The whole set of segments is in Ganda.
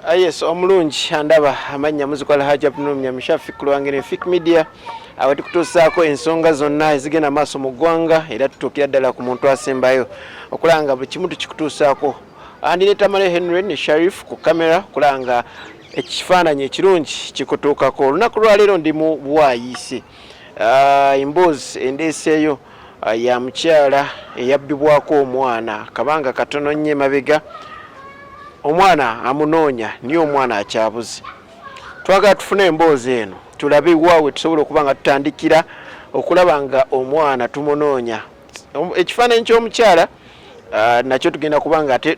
Yes, omulungi andaba amannya muziko Alhaji Abdul Nyamishafi kulwange ne Fik Media awe tukutuusaako ensonga zonna ezigenda maaso mu ggwanga era tutuukira ddala ku muntu asembayo okulaba nga buli kimu tukikutuusaako. Andi ne Tamale Henry ne Sharif ku kamera okulaba nga ekifaananyi ekirungi kikutuukako. Olunaku lwaleero ndi mu Bwayiise. Emboozi endeeseeyo ya mukyala eyabbibwako omwana kabanga katono nnyo emabega, omwana amunoonya niye omwana akyabuze. Twagala tufune emboozi eno tulabe wa we tusobola okuba nga tutandikira okulaba nga omwana tumunoonya. Ekifaananyi ky'omukyala nakyo tugenda kuba nga ate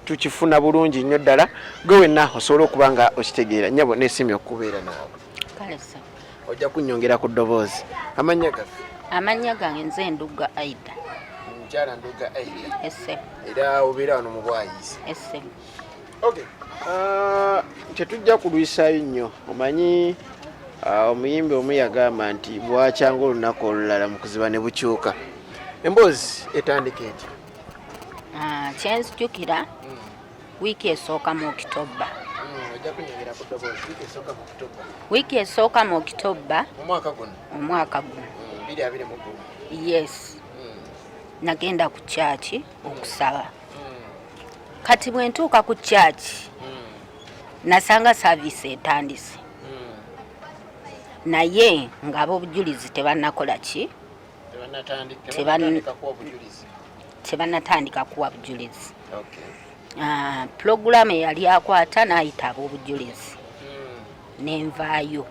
tukifuna bulungi nnyo ddala, gwe wenna osobola okuba nga okitegeera. Nnyabo, neesiimye okubeera naawe. Kale ssebo. Ojja kunnyongera ku ddoboozi. Amannya gaffe? Amannya gange nze Ndugga Aida. Mukyala Ndugga Aida. Esse. Era obeera wano mu Bwayiise? Esse. Okay. Tetujja kulwisaayo nnyo. Omanyi omuyimbi omu yagamba nti bwakyanga olunaku olulala mu kuziba ne bukyuka. Emboozi etandika etya? Kyenzijukira wiiki esooka mu Okitoba. Wiiki esooka mu Okitoba omwaka guno. Omwaka guno. Yes. Nagenda ku kyaki okusaba. Kati bwe ntuuka ku kyaki nasanga service etandise. Naye ng'ab'obujulizi tebannakola ki? Tebannatandika kuwa bujulizi. Pulogulaamu eyali akwata n'ayita ab'obujulizi nenvaayo.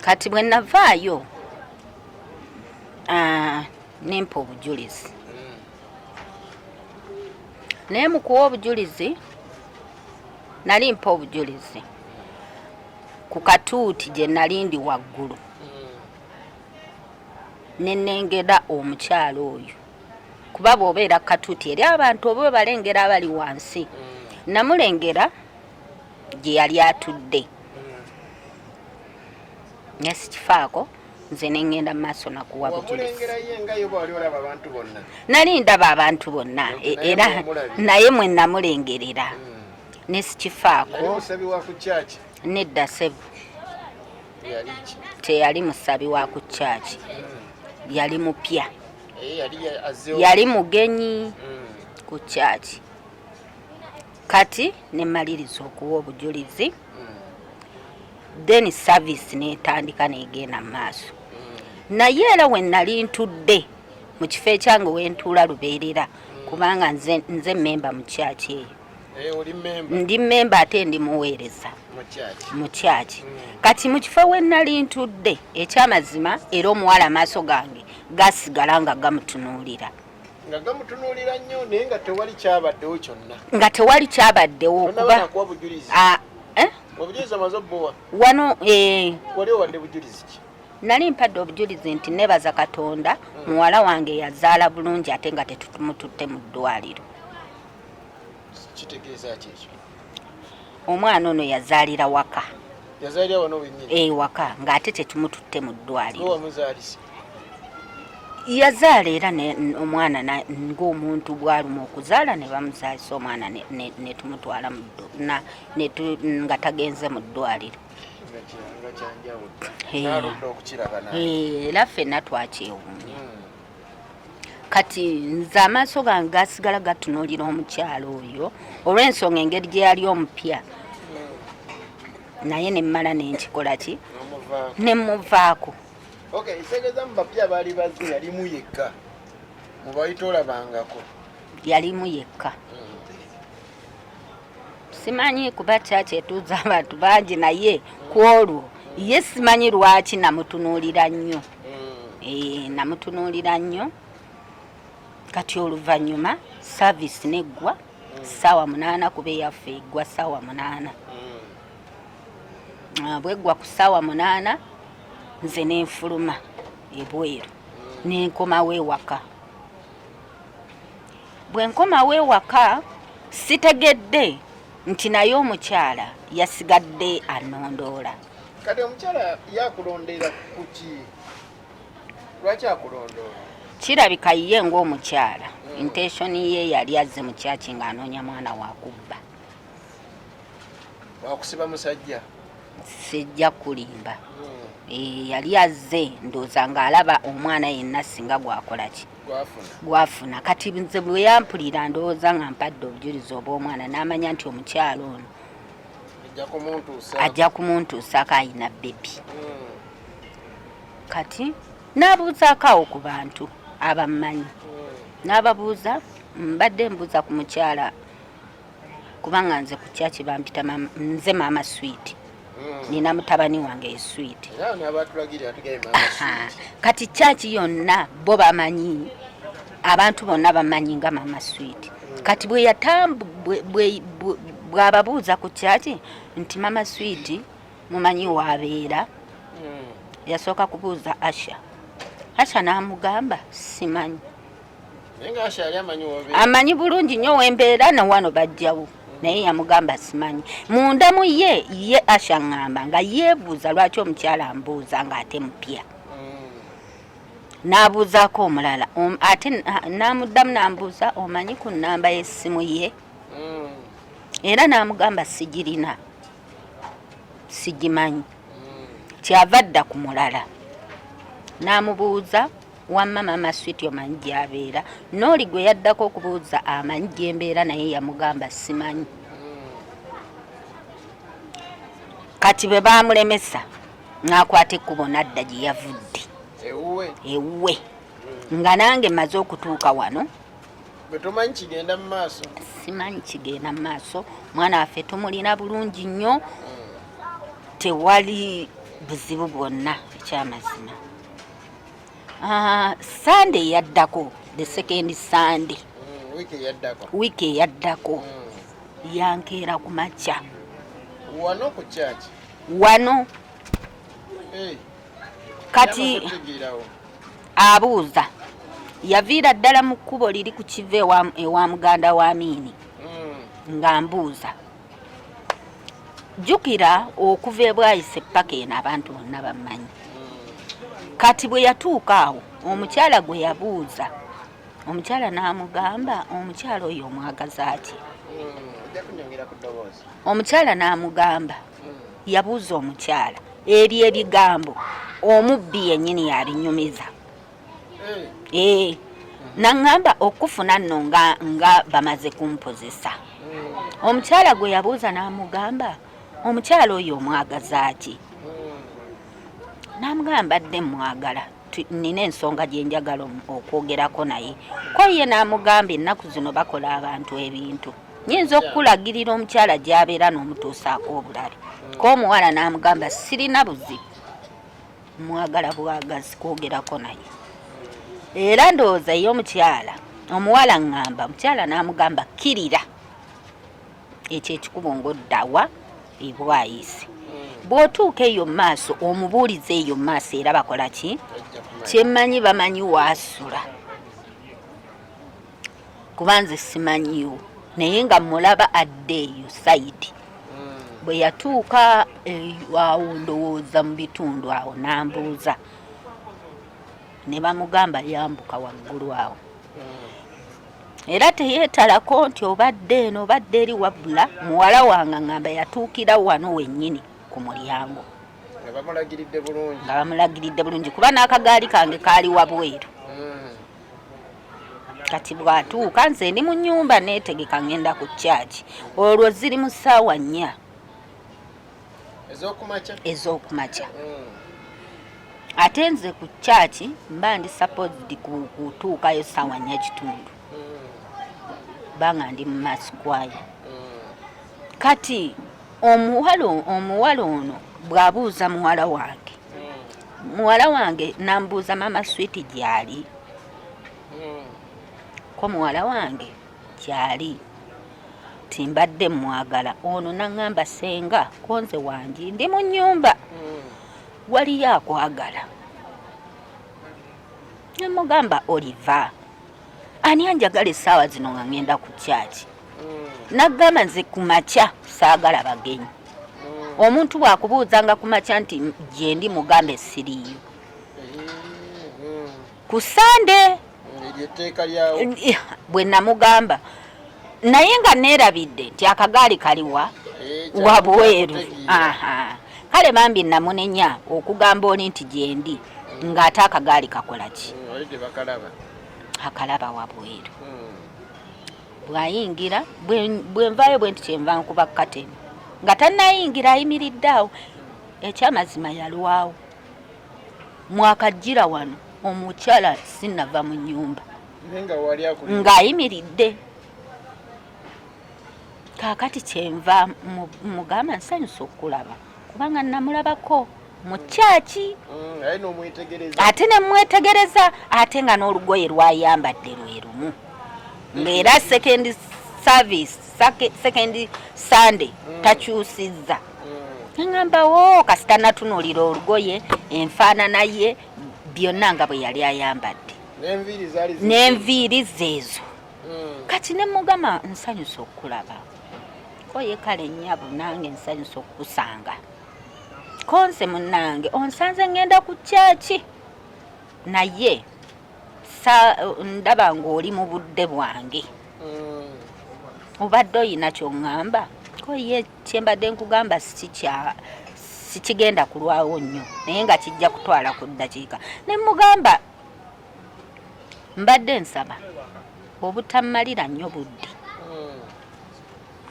Kati bwe navaayo nempa obujulizi, naye mu kuwa obujulizi nali mpa obujulizi ku katuuti gye nali ndi waggulu ne nnengera omukyalo oyo, kuba bw'obeera ku katuuti eri abantu oba balengera abali wansi. Namulengera gye yali atudde, naye sikifaako, nze ne ŋŋenda mu maaso nakuwa bujulizi. Wamulengera ye nga yo bwali olaba abantu bonna? Nali ndaba abantu bonna. Naye era bw'omulabye. Naye mwe namulengerera ne Yali sikifaako. musabi wa ku kyaki? Nedda ssebo. Yali ki? Teyali musabi wa ku kyaki, yali mupya. Yali azzeewo. Yali mugenyi ku kyaki. Kati ne mmaliriza okuwa obujulizi, then service netandika negenda mu maaso, naye era we nali ntudde mu kifo ekyange wentuula lubeerera, kubanga nze memba mu kyaki eyo. Oli memba? Ndi memba ate ndi muweereza. Mu kyaki. Mu kyaki. Kati mu kifo we nali ntudde, ekyamazima era omuwala amaaso gange gasigala nga gamutunuulira. Nga gamutunuulira nnyo, naye nga tewali kyabaddewo kyonna? Nga tewali kyabaddewo. Tonnaba kuba nakuwa bujulizi? Ah, eh? Obujulizi amaze obbuwa? Wano. Wali owadde bujulizi ki? Nali mpadde obujulizi nti nebaza Katonda, muwala wange yazaala bulungi ate nga tetumututte mu ddwaliro. Kitegeeza ki ekyo? Omwana ono yazaalira waka. Yazaalira wano wennyini? Ewaka, ng'ate tetumututte mu ddwaliro. Gwe wamuzaalisa? Yazaala era omwana ng'omuntu bw'aluma okuzaala ne bamuzaalisa omwana ne tumutwala nga tagenze mu ddwaliro. Nga kyanjawulo. Naludde okukiraba naye. Era ffenna twakyewuunya. Kati nze amaaso gange gasigala gatunuulira omukyalo oyo olw'ensonga engeri gye yali omupya, naye ne mmala nenkikola ki? N'omuvaako. Ne muvaako. Okay, ntegeeza mu bapya baali bazze yalimu yekka mubayita olabangako? Yalimu yekka. Simanyi kuba kyaki etuuza abantu bangi, naye ku olwo ye simanyi lwaki namutunuulira nnyo. Namutunuulira nnyo. Kati oluvannyuma service neggwa ssaawa 8, kuba eyaffe eggwa ssaawa 8. Bweggwa ku ssaawa 8 nze nenfuluma ebweru nenkomawo ewaka. Bwe nkomawo ewaka sitegedde nti naye omukyala yasigadde anondoola. Kati omukyala yakulondera kuki? Lwaki akulondoola? Kirabika ye ng'omukyala intention ye yali azze mu kyaki ng'anoonya mwana wakubba. Wakusiba musajja. Sijja kulimba. Yali azze ndowooza ng'alaba omwana yenna singa gwakola ki, gwafuna. Kati nze bwe yampulira ndowooza nga mpadde obujulizi obw'omwana, n'amanya nti omukyalo ono ajja kumuntuusaako, ayina baby. Kati n'abuuzaako awo ku bantu abammanyi, n'ababuuza, mbadde mbuuza ku mukyala, kubanga nze ku kyaki bampita nze Maama Sweet, nina mutabani wange ye Sweet. Kati kyaki yonna bo bamanyi, abantu bonna bamanyi nga Maama Sweet. Kati bwe yatambu bw'ababuuza ku kyaki nti Maama Sweet mumanyi waabeera, yasooka kubuuza Asha. Asha n'amugamba simanyi. Amanyi bulungi nnyo wembeera newano bajjawo, naye yamugamba simanyi. Munda mu ye ye Asha ŋŋamba nga yeebuuza lwaki omukyala ambuuza ng'ate mupya. N'abuuzaako omulala, ate n'amuddamu n'ambuuza omanyi ku nnamba y'essimu ye, era n'amugamba sigirina, sigimanyi. Kyava dda ku mulala n'amubuuza, wamma Maama Sweet omanyi gy'abeera? N'oli gwe yaddako okubuuza amanyi gyembeera, naye yamugamba simanyi. Kati bwe baamulemesa n'akwata ekkubo n'adda gye yavudde ewuwe, nga nange maze okutuuka wano. Tomanyi kigenda mu maaso. Simanyi kigenda mu maaso. Mwana waffe tumulina bulungi nnyo, tewali buzibu bwonna ekyamazima. Sande eyaddako, the second Sunday, wiiki eyaddako, yankeera ku makya. Wano ku kyaki? Wano. Kati abuuza, yaviira ddala mu kkubo liri ku kiva ewa muganda wa Miini, nga mbuuza. Jjukira okuva ebwayise paka eno abantu bonna bammanyi. Kati bwe yatuuka awo, omukyala gwe yabuuza, omukyala n'amugamba, omukyala oyo omwagaza ki? Omukyala n'amugamba, yabuuza omukyala ebyo ebigambo omubbi yennyini yabinyumiza. Ee, naŋŋamba okufuna nno nga bamaze kumpozesa. Omukyala gwe yabuuza n'amugamba, omukyala oyo omwagaza ki? N'amugamba dde mwagala, nina ensonga gye njagala okwogerako naye. Ko ye n'amugamba ennaku zino bakola abantu ebintu, nyinza okukulagirira omukyala gy'abeera n'omutuusaako obulabe. Ko omuwala n'amugamba sirina buzibu, mwagala bwagazi kwogerako naye. Era ndowooza ye omukyala, omuwala ŋŋamba omukyala n'amugamba kkirira ekyo ekikubo ng'oddawa ebwayise, bw'otuuka eyo mu maaso omubuulize eyo mu maaso era bakola ki kyemmanyi, bamanyi waasula, kuba nze simanyiwo, naye nga mulaba adde eyo side. Bwe yatuuka awo ndowooza mu bitundu awo n'ambuuza, ne bamugamba yambuka waggulu awo. Era teyeetalako nti obadde eno obadde eri, wabula muwala wange ŋŋamba yatuukira wano wennyini ku mulyango. Nga bamulagiridde bulungi. Nga bamulagiridde bulungi, kuba n'akagaali kange kaali wabweru. Kati bw'atuuka nze ndi mu nnyumba neetegeka ŋŋenda ku kyaki, olwo ziri mu ssaawa 4 ez'okumakya. Ate nze ku kyaki mba ndi supposed kutuukayo ssaawa 4:15, banga ndi mu mass choir. Kati omuwala ono bw'abuuza muwala wange, muwala wange nambuuza Mama Sweet gyali? Ko muwala wange kyali timbadde mwagala. Ono naŋŋamba senga konze wangi ndi mu nnyumba, waliyo akwagala. Nemugamba Oliver ani anjagala essaawa zino nga ŋŋenda ku kyaki? Naggamba nze ku makya saagala bagenyi. Omuntu bw'akubuuzanga ku makya nti gyendi, mugambe siriiyo ku Sande. Bwe namugamba naye nga neerabidde nti akagaali kaliwa. Wabweru. Kale bambi namunenya okugamba oli nti gyendi, ng'ate akagaali kakola ki? Akalaba wabweru. Bw'ayingira, bwe nvaayo bwe nti kyenva nkuba kateni nga tannayingira, ayimiridde awo. Ekyamazima yalwawo mwakajjira wano, omukyala sinnava mu nnyumba ng'ayimiridde. Kaakati kyenva mugamba nsanyusa okukulaba, kubanga namulabako mu kyaki. Ate nemwetegereza, ate nga n'olugoye lwayambadde lwe lumu, ng'era second service, second Sunday takyusizza. Neŋŋamba wo kasita natunuulira olugoye, enfaanana ye, byonna nga bwe yali ayambadde n'enviiri zeezo. Kati ne mugamba nsanyusa okukulaba. Koye kale nnyabo, nange nsanyusa okukusanga. Konze munnange onsanze ŋŋenda ku kyaki, naye ndaba ng'oli mu budde bwange, obadde oyina kyoŋŋamba. Koye kyembadde nkugamba sikigenda kulwawo nnyo, naye nga kijja kutwala ku ddakiika. Ne mugamba mbadde nsaba obutammalira nnyo budde,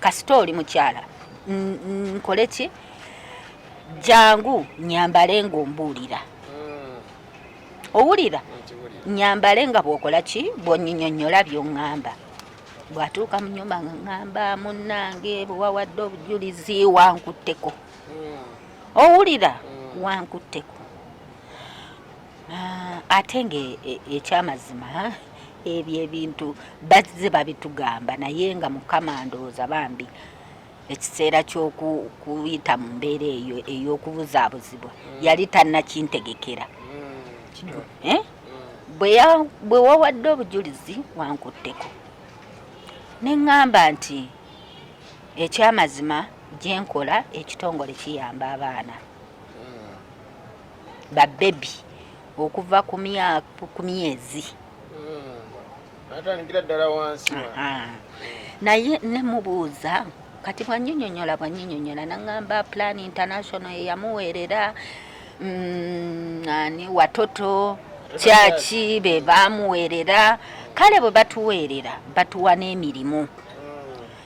kasita oli mukyala, nkole ki? Jangu nyambale ng'ombuulira. Owulira, nyambale nga bw'okola ki, bw'onnyinyonnyola by'oŋŋamba. Bw'atuuka mu nyumba nga ŋŋamba munnange bwe wawadde obujulizi wankutteko. Owulira, wankutteko. Ate nga ekyamazima ebyo ebintu bazze babitugamba, naye nga Mukama ndowooza bambi ekiseera ky'okuyita mu mbeera eyo ey'okubuzaabuzibwa yali tannakintegekera. Eh? Bwe wawadde obujulizi wankutteko, ne ŋŋamba nti ekyamazima gye nkola ekitongole kiyamba abaana babebi okuva ku myezi. Atandikira ddala wansi. Naye nemubuuza, kati bwanyinyonyola naŋŋamba Plan International eyamuweerera, ani, Watoto kyaki be bamuweerera. Kale bwe batuweerera batuwa n'emirimu,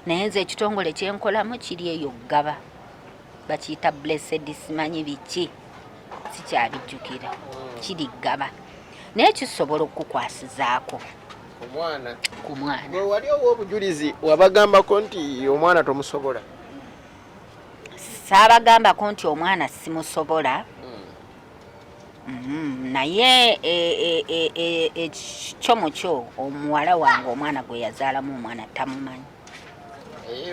naye nze ekitongole kyenkolamu kiri eyo Ggaba, bakiyita Blessed simanyi biki, sikyabijjukira, kiri Ggaba, naye kisobola okukukwasizaako omwana. Ku mwana. Bwe wali owa obujulizi wabagambako nti omwana tomusobola? Saabagambako nti omwana simusobola. Naye ekyo mukyo omuwala wange omwana gwe yazaalamu omwana tamumanyi.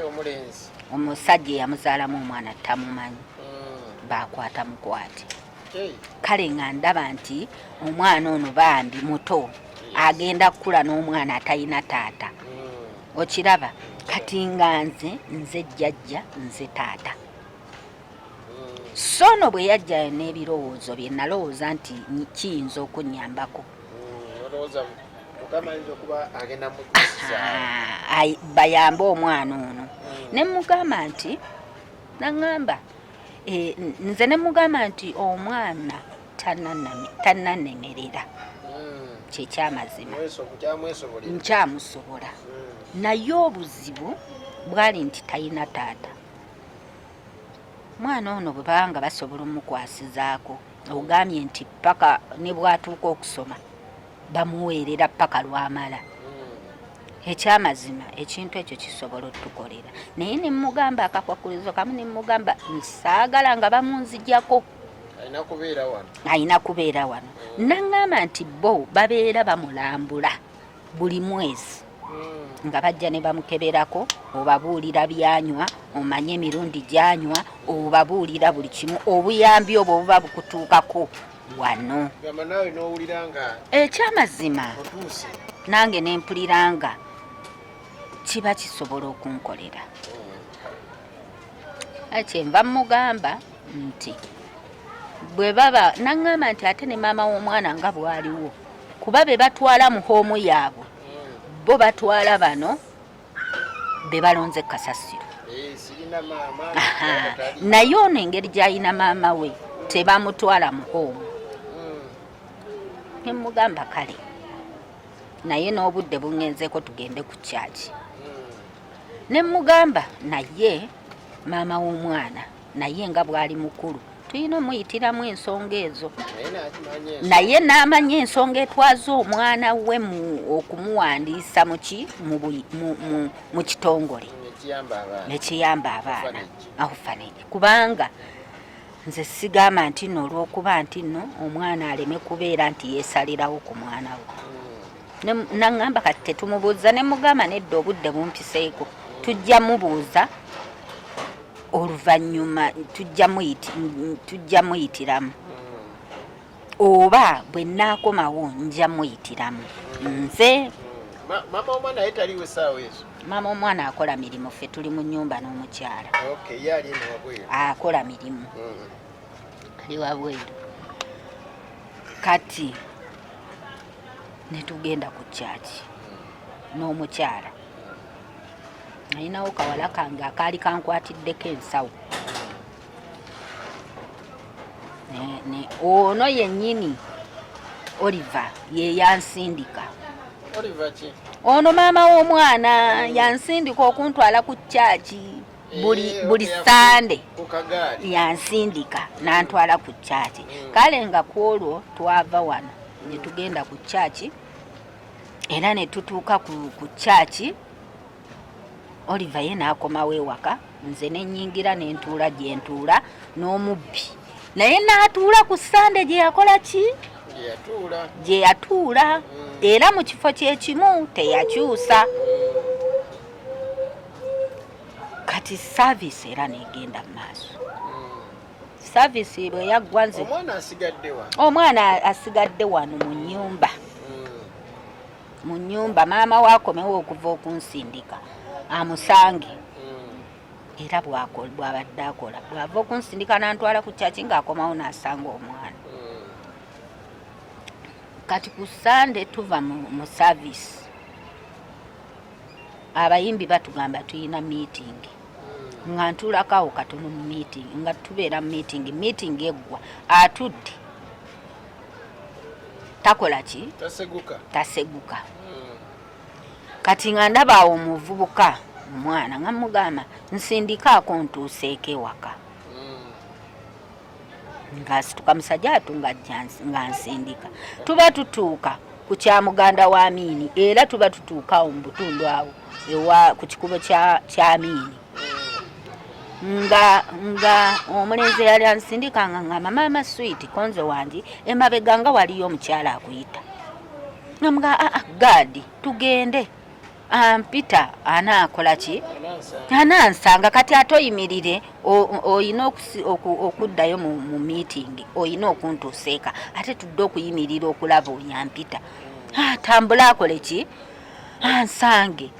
Omulenzi. Omusajja eyamuzaalamu omwana tamumanyi, bakwata mukwate. Kale nga ndaba nti omwana ono bambi muto, agenda kukula n'omwana atalina taata. Okiraba, kati nga nze jjajja, nze taata. So no bwe yajjayo n'ebirowoozo bye nalowooza nti kiyinza okunnyambako. Bayambe omwana ono. Ne mugamba nti naŋŋamba nze ne mugamba nti omwana tannanemerera, kyekyamazima nkyamusobola, naye obuzibu bwali nti talina taata. Mwana ono bwe baba nga basobola omukwasizaako, ogambye nti paka ne bw'atuuka okusoma bamuweerera paka lwamala. Ekyamazima ekintu ekyo kisobola otukolera, naye nemugamba akakwakulizo kamu, nemugamba nsaagala nga bamunzijako, alina kubeera wano. Naŋŋamba nti bo babeera bamulambula buli mwezi, nga bajja ne bamukeberako, obabuulira byanywa, omanye emirundi gyanywa, obabuulira buli kimu, obuyambi obwo buba bukutuukako wano. Ekyamazima nange nempulira nga kiba kisobola okunkolera. Kyenva mugamba nti bwe baba naŋŋamba nti ate ne maama w'omwana nga bw'aliwo, kuba be batwala mu home yaabwe, bo batwala bano be balonze kasasiro. Eh, sirina maama. Naye ono engeri gy'alina maama we tebamutwala mu home. Nemugamba kale, naye n'obudde buŋŋenzeeko, tugende ku kyaki. Ne mugamba naye maama w'omwana, naye nga bw'ali mukulu, tulina omuyitiramu ensonga ezo. Naye nakimanya ensonga. Naye n'amanya ensonga etwaza omwana we mu okumuwandiisa muki mu kitongole ekiyamba abaana. Ekiyamba abaana. Orphanage. Orphanage, kubanga nze sigamba nti nno olw'okuba nti nno omwana aleme kubeera nti yeesalirawo ku mwana we. Naŋŋamba kati tetumubuuza, ne mugamba nedda, obudde bumpiseeko, tujja mubuuza oluvannyuma, tujja muyitiramu, oba bwe naakomawo nja muyitiramu nze. Maama omwana ye taliwo essaawa ezo? Maama omwana akola mirimu, ffe tuli mu nnyumba n'omukyala. Okay, ye ali eno wabweru. Akola mirimu. Ali wabweru. Kati ne tugenda ku kyaki n'omukyala, alinawo kawala kange akaali kankwatiddeko ensawo. Ono yennyini Oliver ye yansindika. Oliver ki? Ono maama w'omwana yansindika okuntwala ku kyaki buli buli Sande. Ku kagaali. Yansindika nantwala ku kyaki. Kale nga ku olwo twava wano ne tugenda ku kyaki, era ne tutuuka ku kyaki, Oliver ye n'akomawo ewaka, nze ne nnyingira ne ntuula gye ntuula n'omubbi, naye n'atuula ku Sande gye yakola ki? Gye yatuula. Gye yatuula, era mu kifo kyekimu, teyakyusa. Kati service era negenda mu maaso. Service bwe yaggwa, nze Omwana asigadde wa? Omwana asigadde wano mu nnyumba. Mu nnyumba maama we akomewo okuva okunsindika amusange. Era bw'abadde akola, bw'ava okunsindika nantwala ku kyaki, ng'akomawo n'asanga omwana. Kati ku Sande tuva mu service, abayimbi batugamba tuyina meeting, nga ntuulako awo katono mu meeting, nga tubeera mu meeting, meeting eggwa, atudde takola ki? Taseguka. Taseguka. Kati nga ndaba awo omuvubuka omwana, nga mugamba nsindikaako ntuuseeko ewaka. Ng'asituka musajja atu ng'ajja nga nsindika, tuba tutuuka ku kya muganda wa Amiini, era tuba tutuuka awo mu butundu awo ewa ku kikubo kya Amiini, nga omulenzi yali ansindika nga ngamba, "Maama sweet, konze wangi emabega nga waliyo omukyala akuyita." Namuga, "Aa, ah, gaadi tugende, ampita anaakola ki? Anansanga." Kati ate oyimirire, oyina okuddayo mu meeting, oyina okuntuuseeka, ate tudde okuyimirira okulaba oyo ampita. Ah, tambula akole ki? Ansange.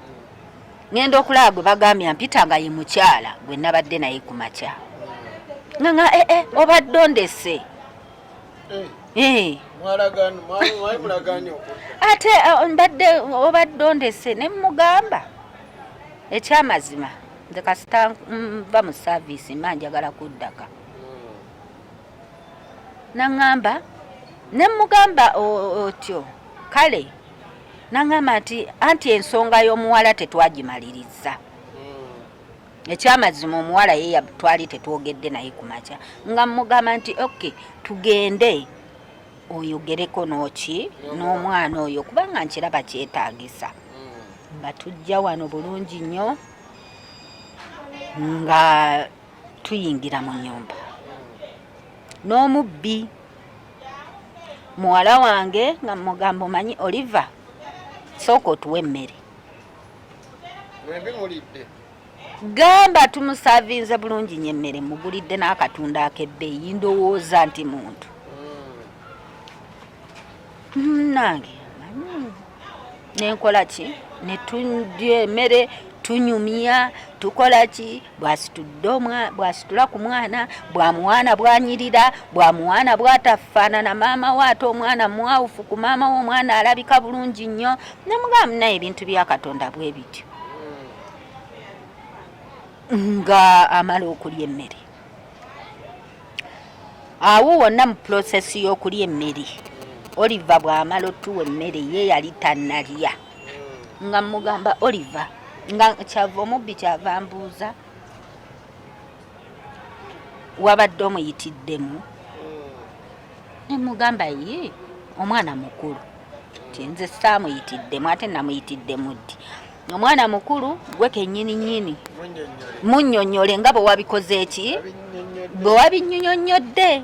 Ngenda okulaba gwe bagambye ampita nga ye mukyala gwe nabadde naye ku makya, nga ee eh, eh, obadde ondese. Eh. Ate mbadde obadde ondese. Ne mugamba ekyamazima, nze kasita nva mu service mba njagala kuddaka. Naŋŋamba, ne mugamba otyo kale, naŋŋamba nti anti ensonga y'omuwala tetwagimaliriza. Ekyamazima omuwala ye twali tetwogedde naye ku makya, nga mugamba nti ok, tugende oyogereko n'oki n'omwana oyo, kubanga nkiraba kyetaagisa. Nga tujja wano bulungi nnyo, nga tuyingira mu nyumba n'omubbi muwala wange, nga mugamba, "Omanyi Oliver, sooka otuwa emmere." Mwembi mulidde. Gamba tumusavinze bulungi nyo emmere, mugulidde n'akatunda ak'ebbeeyi, ndowooza nti muntu nange nenkola ki, netulya emmere, tunyumya, tukola ki, bwasitula ku mwana, bwamuwaana bwanyirira, bwamuwaana bwatafaanana maama we, ate omwana mwawufu ku maama we, omwana alabika bulungi nnyo. Nemugamba naye ebintu bya Katonda bwe bityo. Nga amala okulya emmere, awo wonna mu process y'okulya emmere, Oliver bw'amala otuwa emmere, ye yali tannalya, nga mugamba Oliver, nga kyava omubbi kyava mbuuza, "Wabadde omuyitiddemu?" Ne mugamba, "Ye omwana mukulu, ti nze saamuyitiddemu, ate namuyitiddemu ddi? Omwana mukulu, gwe kennyini nnyini munnyonnyole nga bwe wabikoze eki, bwe wabinnyonnyodde,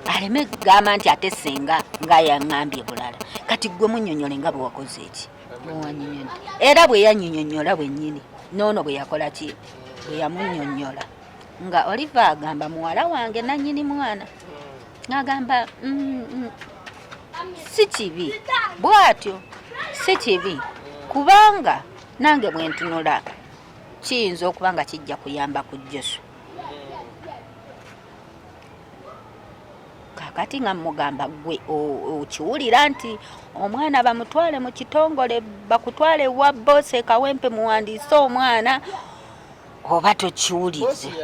aleme kugamba nti ate senga nga yaŋŋambye bulala. Kati gwe munnyonnyole nga bwe wakoze eki, bwe wannyonnyodde." Era bwe yannyonnyola bwennyini noono bwe yakola ki, bwe yamunnyonnyola, nga Oliver agamba muwala wange nannyini mwana, ng'agamba, si kibi bw'atyo, si kibi, kubanga nange bwe ntunula kiyinza okuba nga kijja kuyamba ku Joshua." Kakati nga mugamba, "Gwe okiwulira nti omwana bamutwale mu kitongole, bakutwale ewa boss e Kawempe muwandiise omwana, oba tokiwulidde?"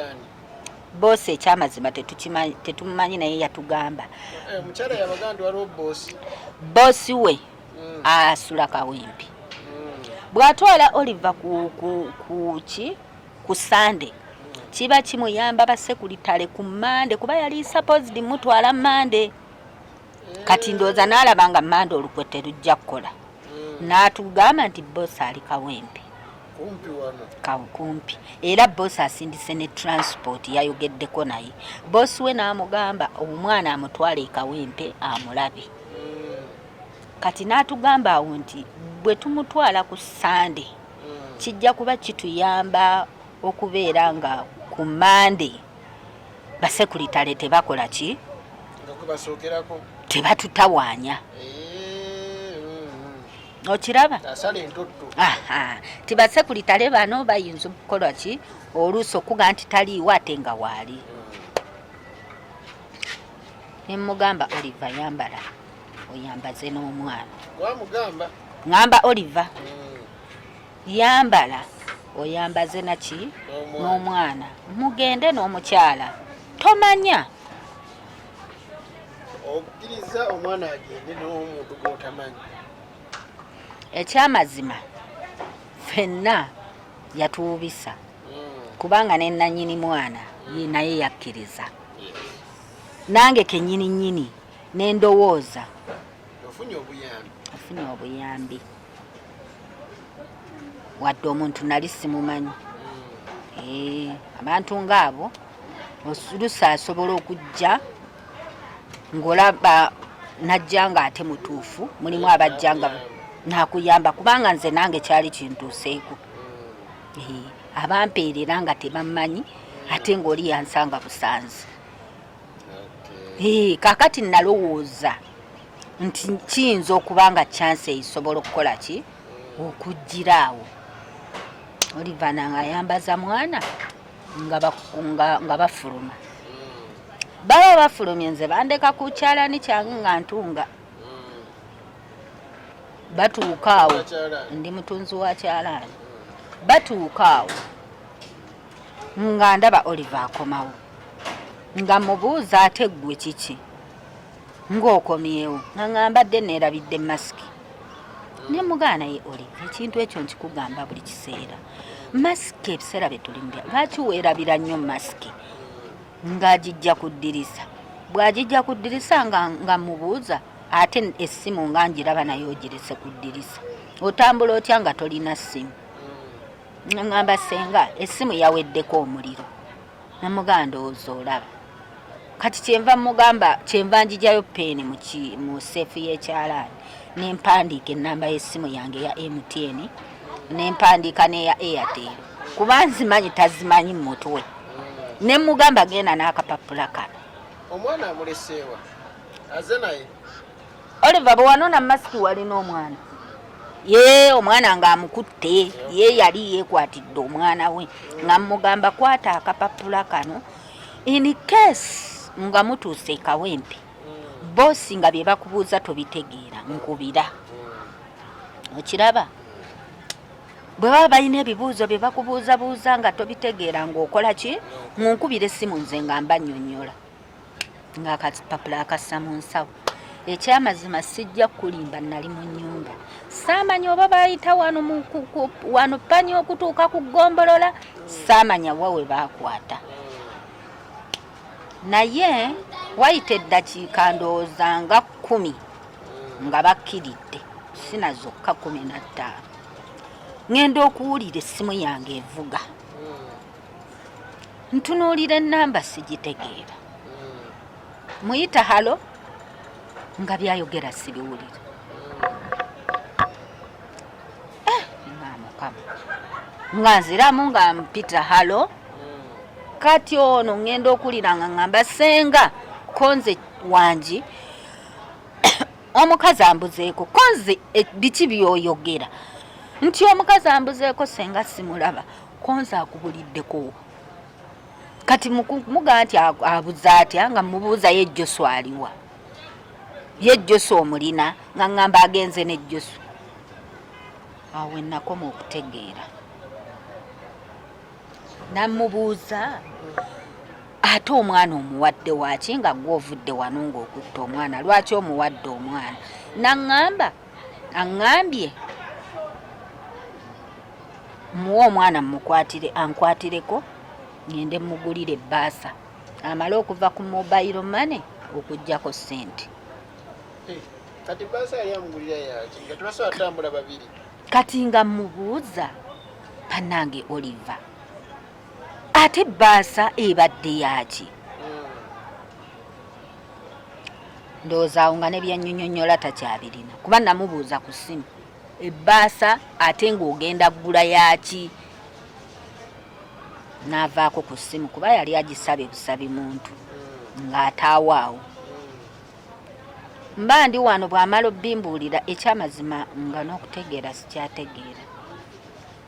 Boss ekyamazima tetumumanyi, naye yatugamba Eh, omukyala yabagamba nti waliwo boss. Boss we asula Kawempe. Bw'atwala Oliver ku ki, ku Sande, kiba kimuyamba basekuritale ku Mande, kuba yali supposed mutwala Mande. Kati ndowooza n'alaba nga Mande olukwe terujja kukola, n'atugamba nti boss ali Kawempe. Kumpi wano. Kumpi, era boss asindise ne transport. Yayogeddeko naye boss we n'amugamba omwana amutwale e Kawempe amulabe. Kati n'atugamba awo nti bwe tumutwala ku Sande, kijja kuba kituyamba okubeera nga ku Mande basekuritale tebakola ki, nga kwe basookerako, tebatutawaanya. Okiraba? Asala entotto. Aha, tibasekuritale bano bayinza okukola ki, oluusi okuga nti taliiwo ate nga waali. Nemugamba, "Oliver, yambala oyambaze n'omwana." Wamugamba? Ŋŋamba Oliver, "Yambala oyambaze naki, N'omwana. n'omwana, mugende n'omukyala, tomanya." Okkiriza omwana agende n'omuntu gw'otamanyi? Ekyamazima ffenna yatuwubisa, kubanga ne nannyini mwana ye naye yakkiriza, nange kennyini nnyini nendowooza ofunye obuyambi. Ofunye obuyambi, wadde omuntu nali simumanyi. Eh, abantu ngaabo oluusi asobola okujja ng'olaba najja nga ate mutuufu, mulimu abajja nga nakuyamba, kubanga nze nange kyali kintuuseeko. Eh, abampeerera nga tebammanyi, ate ng'oli yansanga busanzi. Eh, kakati nalowooza nti kiyinza okuba nga chance esobola okukola ki, okujjira awo Oliver nga ayambaza mwana nga bafuluma. Baba bafulumye, nze bandeka ku kyalani kyange nga ntunga. Batuuka awo, ndi mutunzi wa kyalaani, batuuka awo nga ndaba Oliver akomawo, nga mubuuza, "Ate ggwe kiki ng'okomyewo?" Nga ŋŋamba, "Dde neerabidde masiki." Ne mugaana, "Ye Oliver, ekintu ekyo nkikugamba buli kiseera, masiki, ebiseera bye tulimu bya lwaki weerabira nnyo masiki?" Ng'agijja ku ddirisa, bw'agijja ku ddirisa nga mubuuza, "Ate essimu nga ngiraba naye ogirese ku ddirisa, otambula otya nga tolina ssimu?" Ŋŋamba, "Senga essimu yaweddeko omuliro." Namugamba, "Ndowooza olaba kati kyenva mugamba, kyenva njijayo peeni mu safe y'ekyalaani nempandiika enamba y'essimu yange eya MTN, nempandiika n'eya Airtel, kuba nzimanyi tazimanyi mu mutwe." Ne mugamba, "Genda n'akapapula kano." Omwana amuleseewa, aze naye? Oliver bwe wanona masiki walina omwana ye, omwana ng'amukutte ye, yali yeekwatidde omwana we, nga mugamba, "Kwata akapapula kano in case nga mutuuse e Kawempe, boss nga bye bakubuuza tobitegeera, nkubira." Okiraba? Bwe baba balina ebibuuzo bye bakubuuzabuuza nga tobitegeera ng'okola ki, munkubira essimu nze nga mbannyonnyola. Ng'akapapula akassa mu nsawo. Ekyamazima sijja kukulimba, nali mu nnyumba, saamanya oba baayita wano wano panya okutuuka ku ggombolola, saamanya wa we baakwata. Naye wayita eddakiika ndowooza nga 10 nga bakkiridde, sina zokka 15, ŋŋenda okuwulira essimu yange evuga, ntunuulira ennamba sigitegeera, muyita hello, nga byayogera sibiwulira. Eh, nga Mukama, nga nziramu nga mpita hello. Kati ono ŋŋenda okuwulira nga ŋŋamba, "Senga, konze wangi, omukazi ambuzeeko." Konze, eh, biki byoyogera? Nti omukazi ambuzeeko senga, simulaba. Konze akubuliddeko? Kati mugaa nti abuze atya nga mubuuza ye Josu aliwa, ye Josu omulina? Nga ŋŋamba agenze ne Josu. Awo wenakoma okutegeera, namubuuza, ate omwana omuwadde waki nga gwe ovudde wano ng'okutta omwana? Lwaki omuwadde omwana? Naŋŋamba aŋŋambye muwe omwana mumukwatire, ankwatireko ngende mugulire ebbaasa, amale okuva ku mobile money okugjako ssente. Eh, kati baasa yali amugulira yaki nga tebasobola tambula babiri? Kati nga mubuuza, bannange Oliver, ate ebbaasa ebadde yaki? Ndowooza awo nga ne byannyonyonnyola takyabirina, kuba namubuuza ku ssimu, ebbaasa ate ng'ogenda ggula yaki? N'avaako ku ssimu, kuba yali agisabye busabi muntu ng'ataawo. Awo mba ndi wano, bw'amala obbimbuulira, ekyamazima nga n'okutegeera sikyategeera,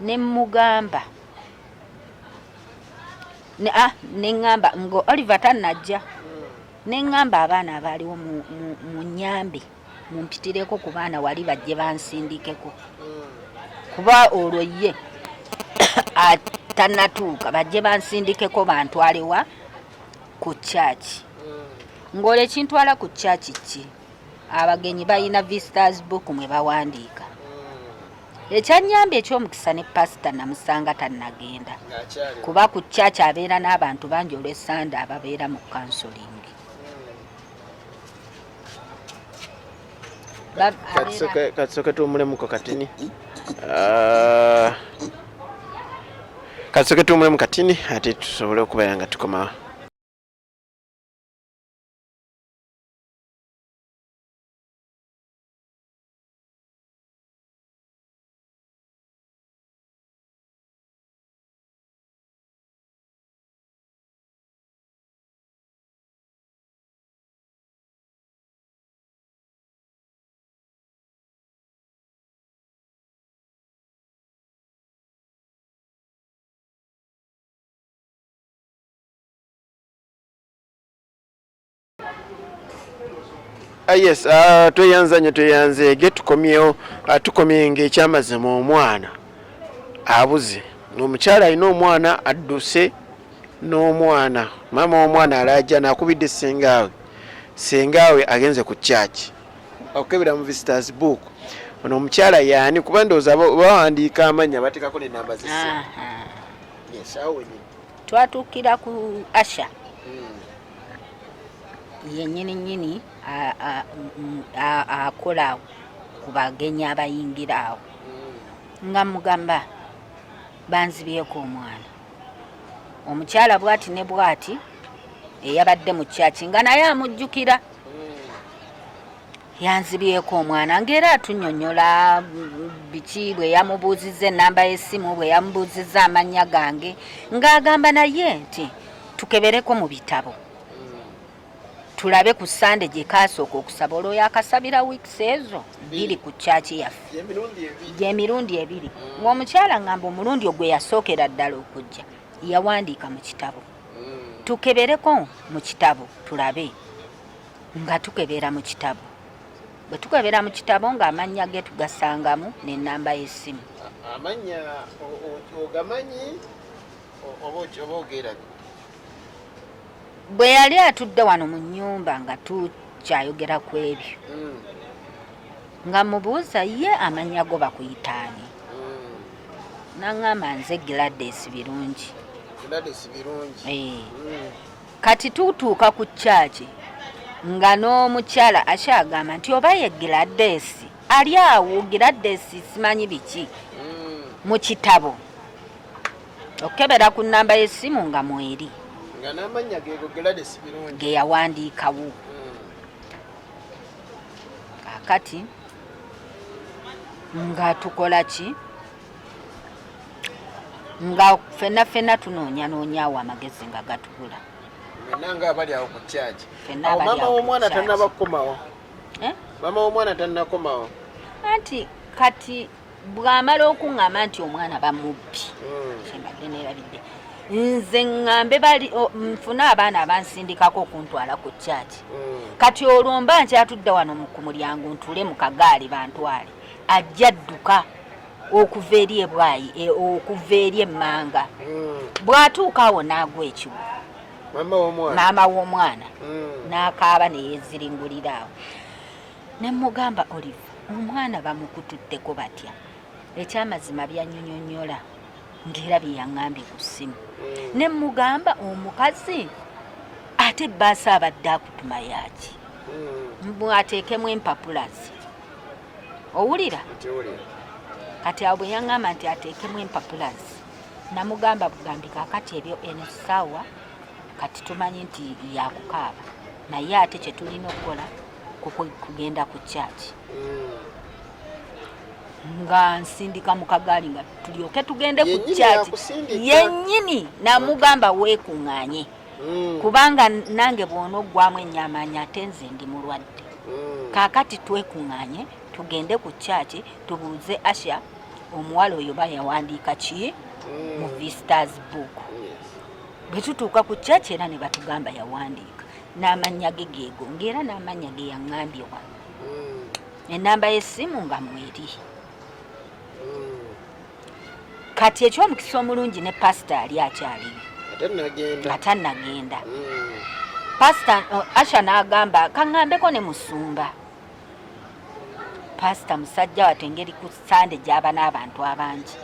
ne mmugamba ne ah, ne ŋŋamba nga Oliver tannajja, ne ŋŋamba abaana abaaliwo mu nnyambe mumpitireko ku baana wali bajje bansindikeko, kuba olwo ye tannatuuka, bajje bansindikeko bantwalewa ku kyaki. Ng'olwo ekintwala ku kyaki ki? Abagenyi balina visitors book mwe bawandiika. Ekyanyambye ekyomukisa ne pasita namusanga tannagenda, kuba ku kyaki abeera n'abantu bangi olw'essande ababeera mu counseling. Katusooke tuwumulemuko katini. Ah, katusooke tuwumulemu katini ate tusobole okubeera nga tukomawo. Ah, yes, tweyanza nnyo, tweyanzeege. Tukomyewo, tukomye ng'ekyamazima omwana abuze, omukyala alina omwana adduse n'omwana. Maama w'omwana alaajana akubidde sengaawe, sengaawe agenze ku kyaki okukebera mu visitors book ono omukyala yaani, kuba ndowooza bawandiika amannya, bateekako n'ennamba z'essimu. Yes, awo wenyini Twatuukira ku usher yennyini nnyini akola ku bagenyi abayingira awo, nga mugamba banzibyeko omwana, omukyala bwati ne bwati eyabadde mu kyaki, nga naye amujjukira, yanzibyeko omwana, ng'era atunyonyola biki bwe yamubuuzizza ennamba y'essimu, bwe yamubuuzizza amannya gange, ng'agamba naye nti tukebereko mu bitabo tulabe ku Sande gye kaasooka okusaba. Olwo yakasabira weeks ezo 2 ku kyaki yaffe, gy'emirundi ebiri, ng'omukyala ngamba omulundi ogwe yasookera ddala okujja yawandiika mu kitabo, tukebereko mu kitabo tulabe. Nga tukebera mu kitabo, bwe tukebera mu kitabo ng'amannya ge tugasangamu n'ennamba y'essimu. Amannya ogamanyi oba ogerabye? Bwe yali atudde wano mu nnyumba nga tukyayogera ku ebyo, nga mubuuza ye amannya go bakuyitaani, naŋŋamba nze Gladys Birungi. Gladys Birungi. Kati tutuuka ku kyaki nga n'omukyala akyagamba nti oba ye Gladys ali awo, Gladys simanyi biki mu kitabo, okukebera ku nnamba y'essimu nga mweri nga n'amannya geego Gladys Birungi ge yawandiikawo. Kaakati nga tukola ki? Nga ffenna ffenna tunoonyanoonya awo amagezi nga gatubula. Mwenna nga abali awo ku kyaki? Ffenna Awo abali maama awo ku w'omwana kyaki. tannaba kukomawo? Eh? Maama w'omwana tannakomawo? Anti kati bw'amala okuŋŋamba nti omwana bamubbi, kyembadde neerabidde nze ŋŋambe bali nfune abaana abansindikako okuntwala ku kyaki. Kati olwo mba nkyatudde wano ku mulyango, ntuule mu kagaali bantwale, ajja dduka okuva eri ebwayi, okuva eri emmanga. Bw'atuuka awo n'agwa ekiwo. Maama w'omwana. Maama w'omwana. N'akaaba ne yeeziringulira awo. Ne mugamba, Olive, omwana bamukututteko batya? Ekyamazima byannyonyonnyola ng'era bye yaŋŋambye ku ssimu. Ne mugamba omukazi ate ebbaasa abadde akutuma yaaki? Mbu ateekemu empapula ze. Owulira? Ntiwulira. Kati awo bwe yaŋŋamba nti ateekemu empapula ze, namugamba bugambi kaakati ebyo eno ssaawa kati tumanyi nti yakukaaba, naye ate kye tulina okukola kugenda ku kyaki. Nga nsindika mu kagaali nga tulyoke tugende ku Yennyini kyaki. yakusindika. Yennyini namugamba weekuŋŋaanye, kubanga nange bw'onoggwamu ennyamaanyi ate nze ndi mulwadde. Kaakati twekuŋŋaanye tugende ku kyaki tubuuze Asha omuwala oyo ba yawandiika ki mu visitors book. Bwe tutuuka ku kyaki era ne batugamba yawandiika n'amannya ge geego, ng'era n'amannya ge yaŋŋambye wano. Ennamba y'essimu nga mweri. Kati eky'omukisa omulungi ne pasita ali akyaliyo. Ate nagenda. Nga tannagenda. Pasita Asha n'agamba kaŋŋambeko ne musumba. Pasita musajja wattu engeri ku Sande gy'aba n'abantu abangi.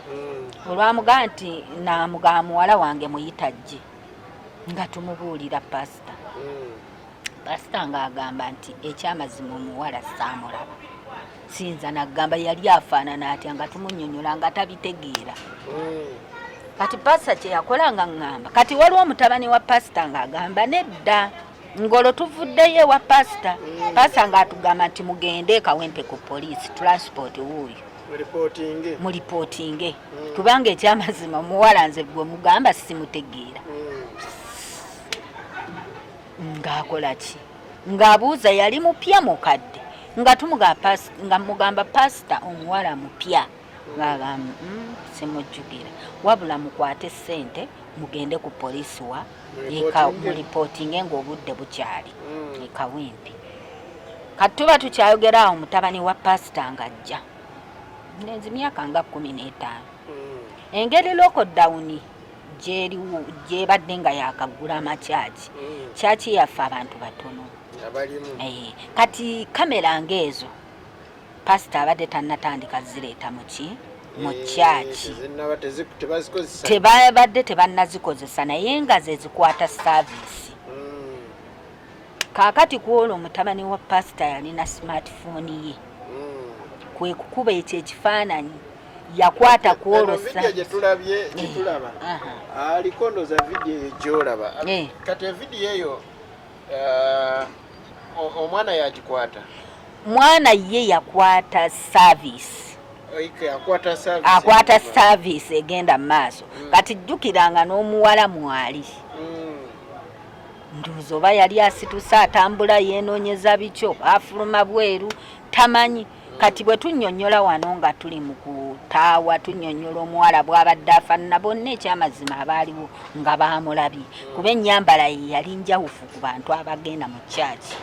Olwamugamba nti namugamba muwala wange muyita gye, nga tumubuulira pasita. Pasita ng'agamba nti ekyamazima omuwala saamulaba, siyinza nagamba yali afaanana atya, nga tumunnyonnyola nga tabitegeera. Kati pasita kye yakola nga ŋŋamba kati waliwo omutabani wa pasita ng'agamba nedda, ng'olwo tuvuddeyo ewa pasita. Pasita ng'atugamba nti mugende e Kawempe ku poliisi, transport wuuyo, Mulipootinge. Mulipootinge, kubanga ekyamazima omuwala nze gwe mugamba simutegeera. Ng'akola ki? Ng'abuuza yali mupya mukadde, nga nga mugamba pasita omuwala mupya, ng'agamba simujjukira, wabula mukwate ssente mugende ku poliisi wa Mulipootinge. Mulipootinge ng'obudde bukyali e Kawempe. Kati tuba tukyayogera awo mutabani wa pasita ng'ajja, nenzi myaka nga 15. Engeri lockdown gyeriwo gyebadde nga yakaggula amakyaki, kyaki yaffe abantu batono. Abalimu. Kati kamera ng'ezo pasita abadde tannatandika zireeta muki mu kyaki. Tezinnaba, tebazikozesa. Tebabadde tebannazikozesa, naye nga ze zikwata service. Kaakati ku olwo mutabani wa pasita yalina smartphone ye, kwe kukuba ekyo ekifaananyi yakwata ku olwo. Eno video gye tulabye, gye tulaba, aliko ndooza video eyo gy'olaba. Kati evidiyo eyo omwana yagikwata? Mwana ye yakwata service. Okay, akwata service. Akwata service egenda mu maaso. Kati jjukiranga n'omuwala mwali, ndowooza oba yali asituse atambula yeenoonyeza bikyo, afuluma bweru tamanyi. Kati bwe tunnyonnyola wano nga tuli mu kutaawa, tunnyonnyola omuwala bw'abadde afaanana, bonna ekyamazima abaaliwo nga baamulabye, kuba ennyambala ye yali njawufu ku bantu abagenda mu kyaki.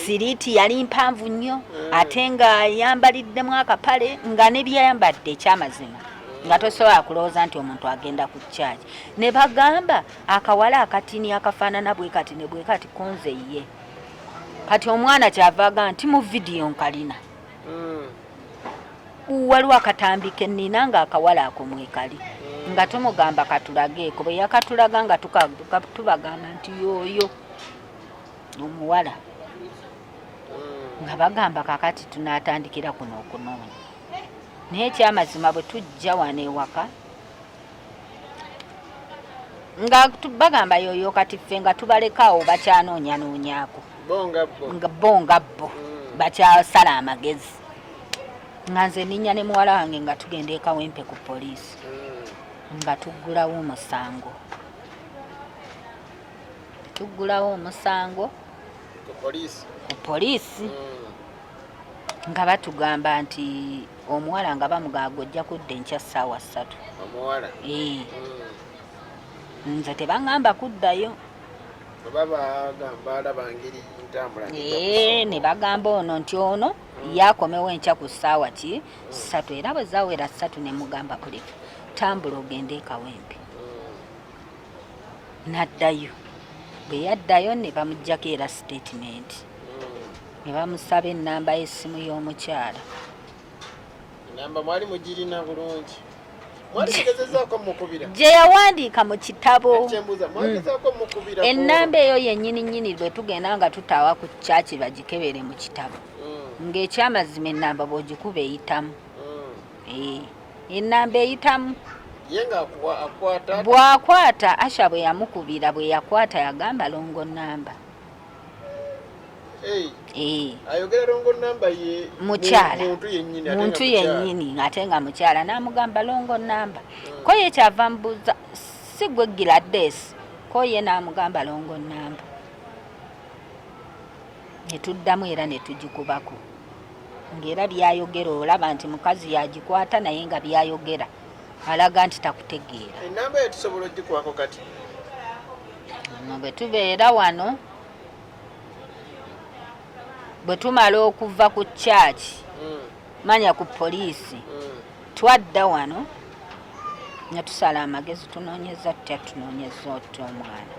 Siriiti yali mpanvu nnyo ate nga ayambaliddemu akapale nga ne byayambadde ekyamazima nga tosobola kulowooza nti omuntu agenda ku kyaki. Ne bagamba akawala akatini akafaanana bwe kati ne bwe kati kunze ye. Kati omwana kyava agamba nti mu vidiyo nkalina. Waliwo akatambi ke nnina nga akawala ako mwekali nga tumugamba katulageeko. Bwe yakatulaga nga tubagamba nti yooyo omuwala. Nga bagamba kakati tunaatandikira kuno okunoonya. Naye ekyamazima bwe tujja wano ewaka nga bagamba yoyo kati ffe nga tubalekaawo bakyanoonyanoonyaako. Nga bo nga bo bakyasala amagezi. Nga nze nninnya ne muwala wange nga tugenda e Kawempe ku poliisi. Nga tuggulawo omusango. Tuggulawo omusango ku poliisi. Nga batugamba nti omuwala nga bamugamba ojja kudda enkya ssaawa 3. Omuwala? Nze tebaŋŋamba kuddayo. Oba bagamba alaba ngeri ntambula. Ne bagamba ono nti ono yakomewo enkya ku ssaawa ki 3, era bwe zaawera 3 ne mugamba Olive tambula ogende e Kawempe. N'addayo. Bwe yaddayo ne bamuggyako era statement. Ne bamusaba ennamba y'essimu y'omukyala. Ennamba mwali mugirina bulungi. Mwali mugezezaako mukubira? Gye yawandiika mu kitabo. Kyembuuza, mwagezaako mukubira? Ennamba eyo yennyini nnyini bwe tugenda nga tutaawa ku kyaki bagikebere mu kitabo. Ng'ekyamazima ennamba bw'ogikuba eyitamu. Ennamba eyitamu. Ye ng'akwata? Bw'akwata, Asha bwe yamukubira bwe yakwata yagamba longo namba. Ayogera longo namba ye mukyala. Muntu yennyini ate nga mukyala n'amugamba longo namba. Ko ye kyava mbuuza si gwe Gladys, ko ye n'amugamba longo namba. Ne tuddamu era ne tugikubako. Ng'era byayogera olaba nti mukazi yagikwata naye nga byayogera alaga nti takutegeera. Ennamba eyo tusobola ogikwako kati? Bwe tubeera wano bwe tumala okuva ku church manya ku poliisi twadda wano ne tusala amagezi tunoonyeza tutya tunoonyeza otya omwana.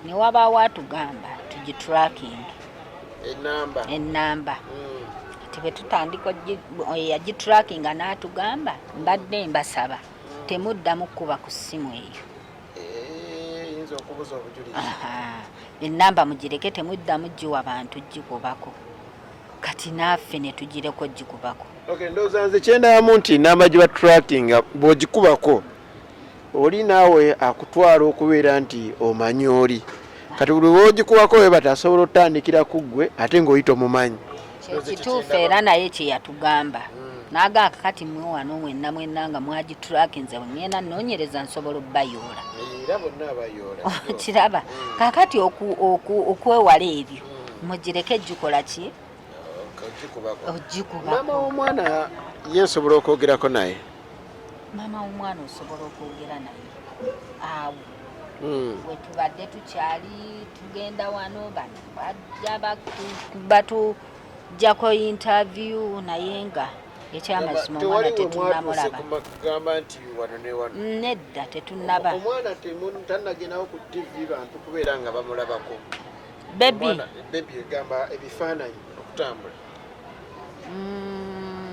Ne wabaawo atugamba tugitracking ennamba. Kati bwe tutandika yagitrackinga n'atugamba mbadde mbasaba temuddamu kukuba ku ssimu eyo. Ennamba mugireke temuddamu giwa bantu gikubako. Kati naffe ne tugireko gikubako. Okay, ndowooza nze kyendabamu nti ennamba gye batrackinga bw'ogikubako oli naawe akutwala okubeera nti omanyi oli. Kati buli lw'ogikubako we batasobola otandikira ku ggwe ate ng'oyita omumanyi. Kituufu era naye kye yatugamba. N'agamba kati mmwe wano mwenna mwenna nga mwagitrackinze bwe ngenda nnoonyereza nsobola obbayoola. Era bonna abayoola. Kiraba. Kaakati okwewala ebyo mugireke gikola ki? Ogikubako. Maama w'omwana ye nsobola okwogerako naye? Maama w'omwana osobola okwogera naye. Awo. We tubadde tukyali tugenda wano bano bajja batujjako interview naye nga ekyamazima omwana tetunnamulaba. Nedda tetunnaba. Omwana tannagendawo ku TV bantu kubeera nga bamulabako. Baby. Baby egamba ebifaananyi okutambula.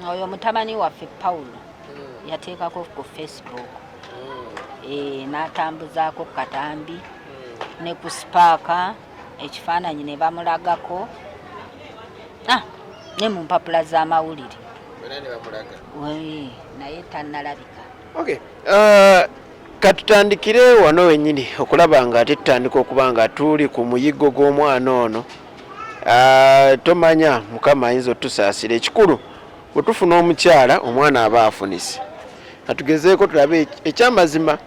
Oyo mutabani waffe Paulo yateekako ku Facebook. N'atambuzaako katambi ne ku Spark ekifaananyi ne bamulagako ne mu mpapula z'amawulire naye tannalabika. Okay. Katutandikire wano wennyini okulaba nga ate tutandika okuba nga tuli ku muyiggo gw'omwana ono. Tomanya Mukama ayinza otusaasira. Ekikulu bwe tufuna omukyala omwana aba afunise. Katugezeeko tulabe ekyamazima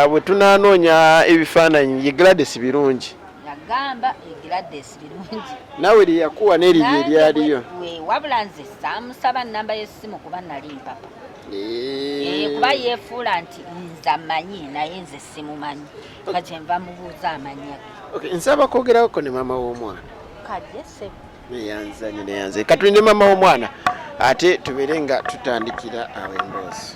bwe tunaanoonya ebifaananyi ye Gladys Birungi. Yagamba Gladys Birungi. Naawe lye yakuwa n'eriri eryaliyo. Wabula nze saamusaba nnamba y'essimu kuba nali mpapa. Kuba yeefuula nti nze amanyi naye nze simumanyi. Nga kyenva mubuuza amannya ge. Okay, nsaba kwogerako ne maama w'omwana. Kajje ssebo. Neyanza nyo, neyanze. Katulinde maama w'omwana ate tubeere nga tutandikira awo emboozi.